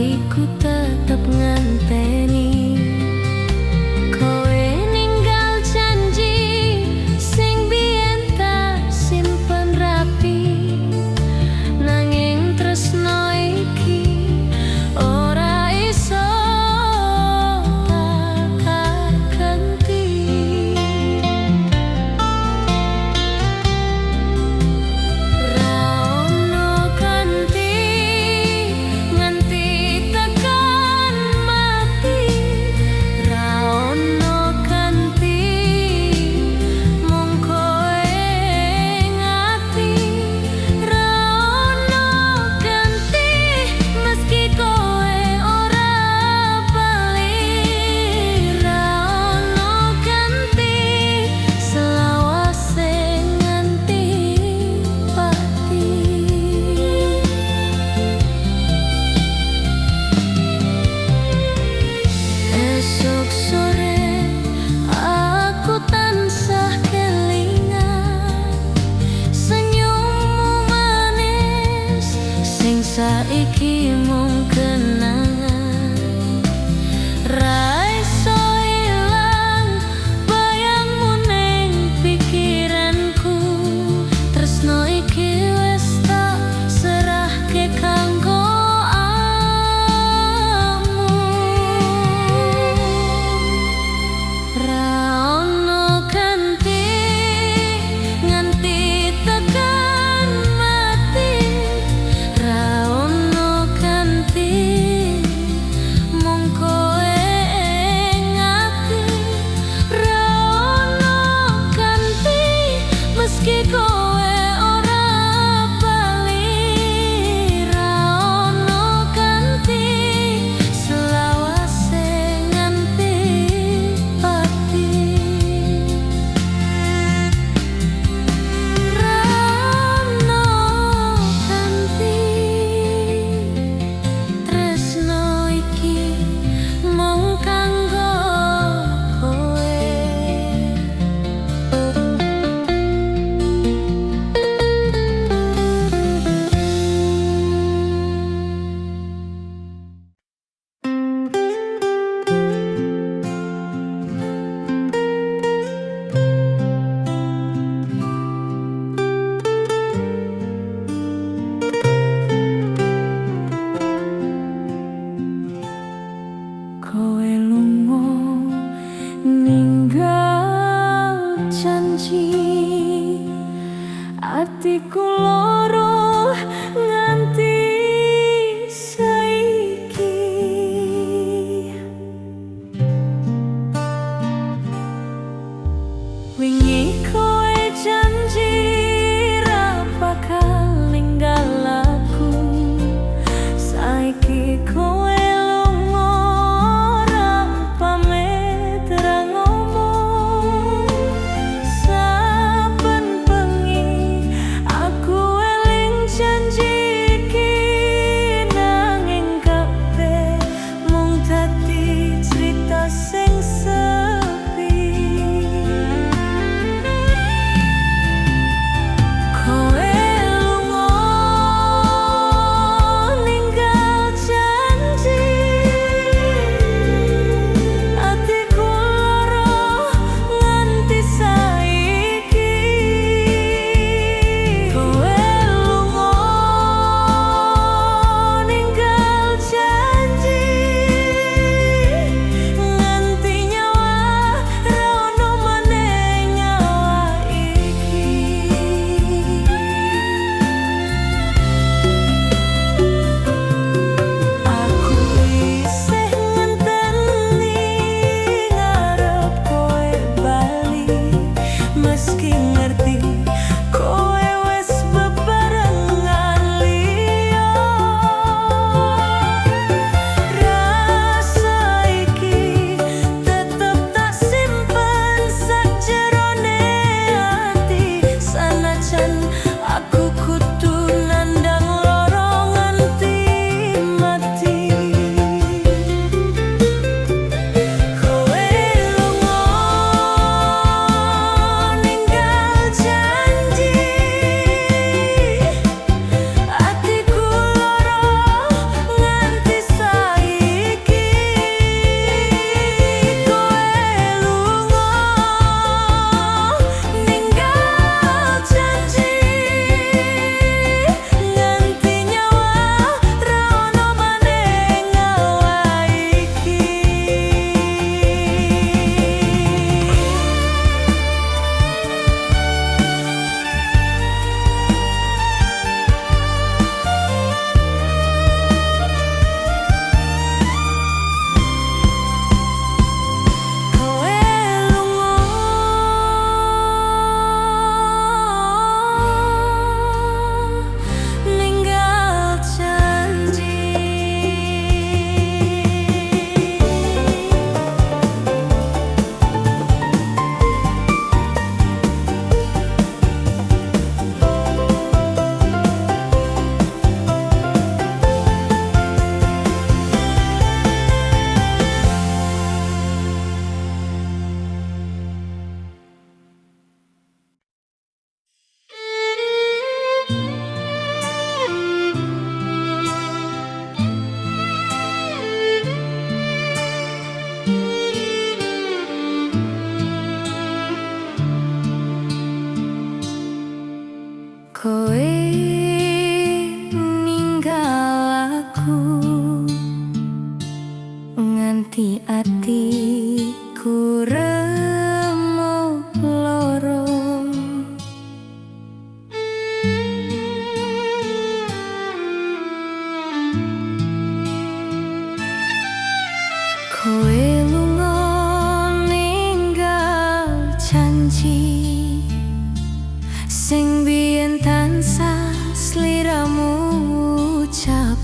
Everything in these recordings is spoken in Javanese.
Atiku tetep ngenteni. Kowe ninggal janji sing biyen tak simpen rapi, nanging tresno iki ora iso tak ganti. Ra ono ganti nganti tekan mati. Ra ono ganti, mung kowe ing ati. Ra ono ganti meski kowe ora bali. Ra ono ganti selawase nganti pati. Esuk sore aku tansah kelingan senyummu manis sing saiki mung kenangan. Ra iso ilang bayangmu ning pikiranku. Tresno iki wis tak serahke kanggo awakmu. Ra ono ganti nganti tekan mati. Ra ono ganti, mung kowe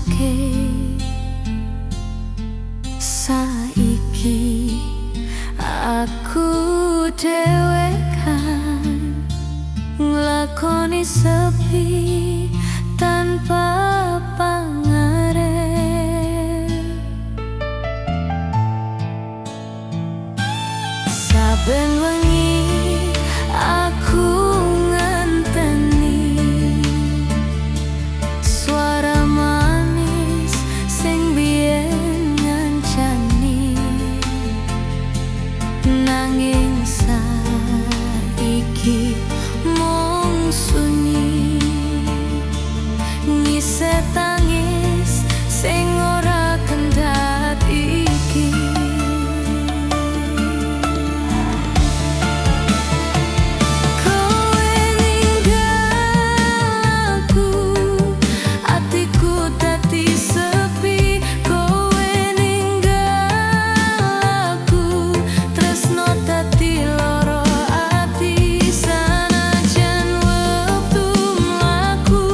rasake. Saiki aku dhewekan, nglakoni sepi tanpa pangarep. Saben wengi aku ngenteni suara manis sing biyen ngancani, nanging saiki mung sunyi, ngisih tangis sing ora kendhat iki. Kowe ninggal aku, atiku dadi sepi. Kowe ninggal aku, tresno dadi lara ati. Sanajan wektu mlaku,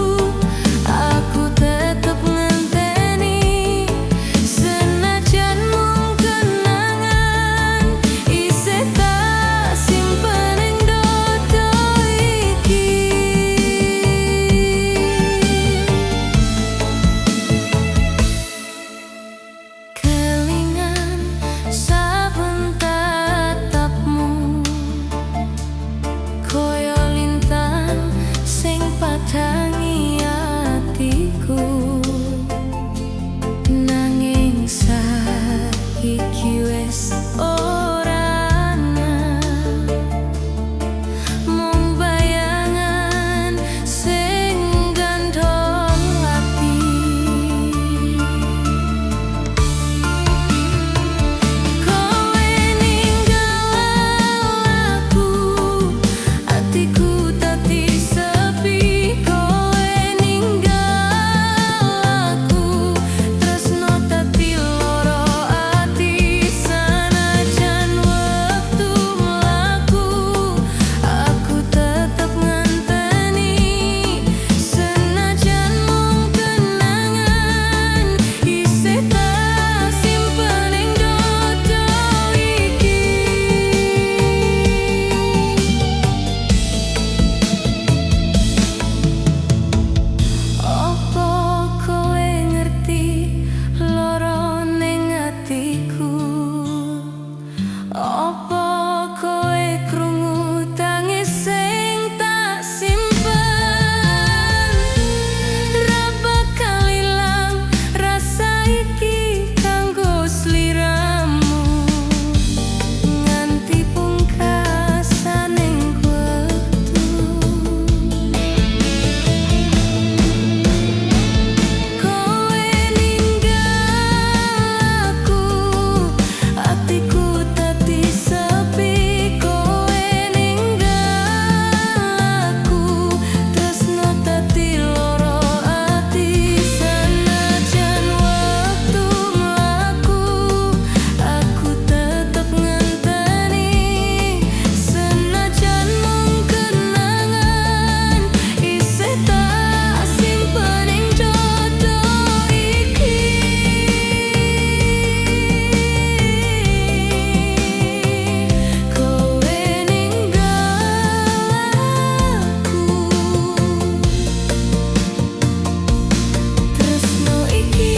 aku tetep ngenteni. Senajan mung kenangan, isih tak simpen ing dada iki. Kelingan saben tatapmu, koyo lintang sing padangi atiku. Nanging saiki wis ora ana, mung bayangan sing gandol ati. Kowe ninggal aku, atiku dadi sepi. Kowe ninggal aku, tresno dadi lara ati. Sanajan wektu mlaku, aku tetep ngenteni. Senajan mung kenangan, isih tak simpen ing dada iki. Opo kowe ngerti lara ning atiku? Opo kowe krungu tangis sing tak simpen? Ra bakal ilang rasa iki kanggo sliramu, nganti pungkasaning wektu. Kowe ninggal aku, atiku dadi sepi. Kowe ninggal aku, tresno dadi lara ati. Senajan wektu mlaku, aku tetep ngenteni. Senajan mung kenangan, isih tak simpen ing dada iki. Kowe ninggal aku, tresno iki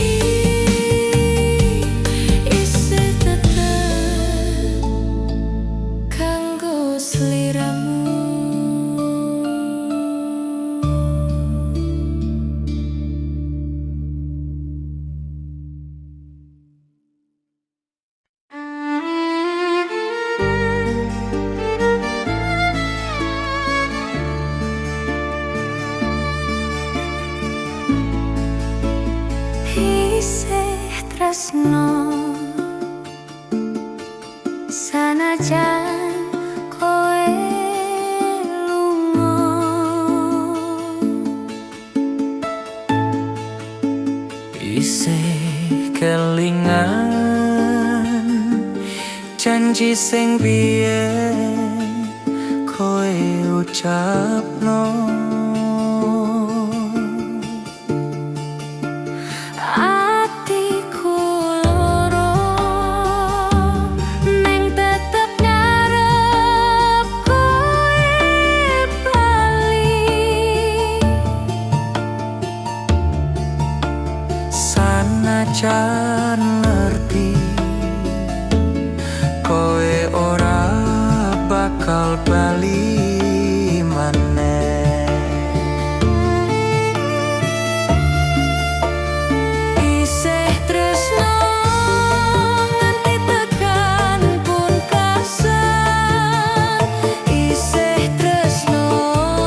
isih tetep kanggo sliramu. Isih tresno sanajan kowe lunga, Isih kelingan janji sing biyen kowe ucapno. Sanajan ngerti kowe ora bakal bali maneh. Isih tresno nganti tekan pungkasan. Isih tresno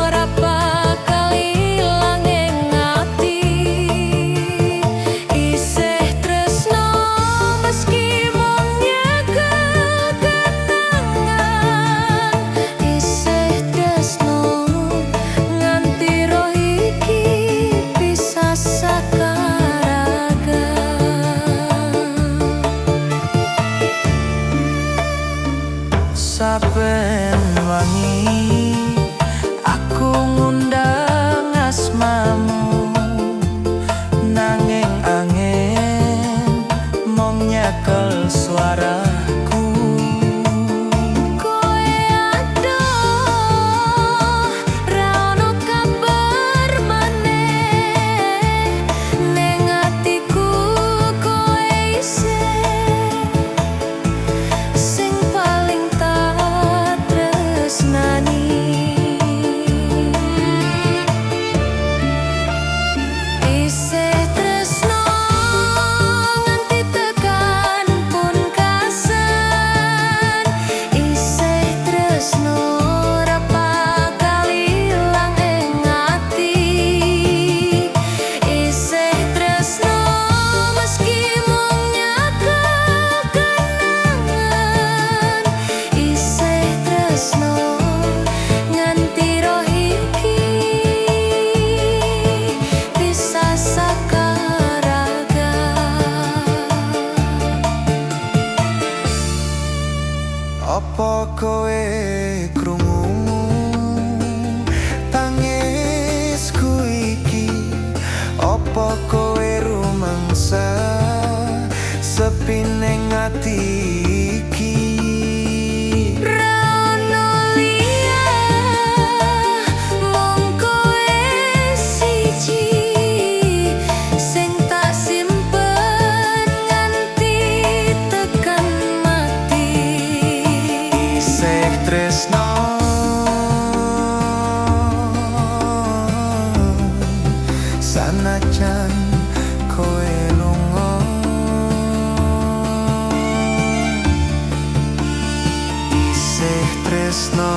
ora bakal ilang ing ati. Isih tresno meski mung nyekel kenangan. Isih tresno nganti roh iki pisah saka raga. Saben wengi aku ngundang asmamu, nanging angin mung nyekel suaraku. Kowe adoh ra ono kabar maneh. Ning atiku kowe isih sing paling tak tresnani. Isih tresno nganti tekan pungkasan. Isih tresno ora bakal ilang ing ati. Isih tresno meski mung nyekel kenangan. Isih tresno nganti roh iki pisah saka raga. Apa kowe krungu tangisku iki? Apa kowe rumangsa sepi ning ati iki? Ra ono liya mung kowe siji sing tak simpen nganti tekan mati. Isih tresno sanajan kowe lunga. Isih tresno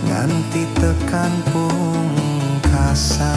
nganti tekan pungkasan.